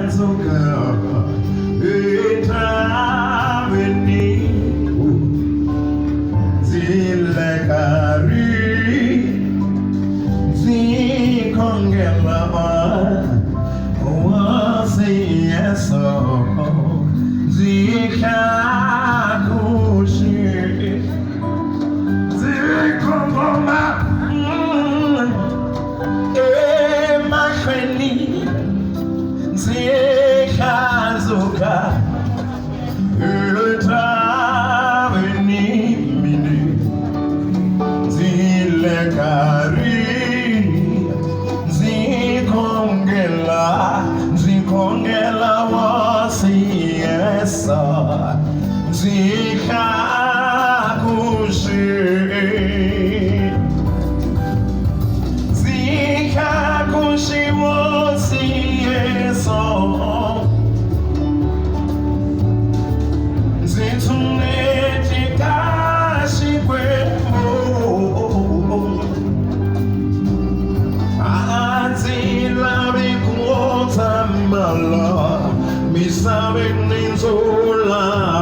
hlandzuka entabeni ndzi le karhi ndzi khongela hosi Yesu ndzi hlakuxi ndzi kongoma emahlweni ndzi hlandzuka entabeni mini ndzi le karhi ndzi khongela ndzi khongela hosi Yesu ndzi hlakuxi ndzi hlakuxi hosi Yesu ndzi tshuneti ka Xikwembu a ndzi lavi ku tshama la misaveni ndzo lava.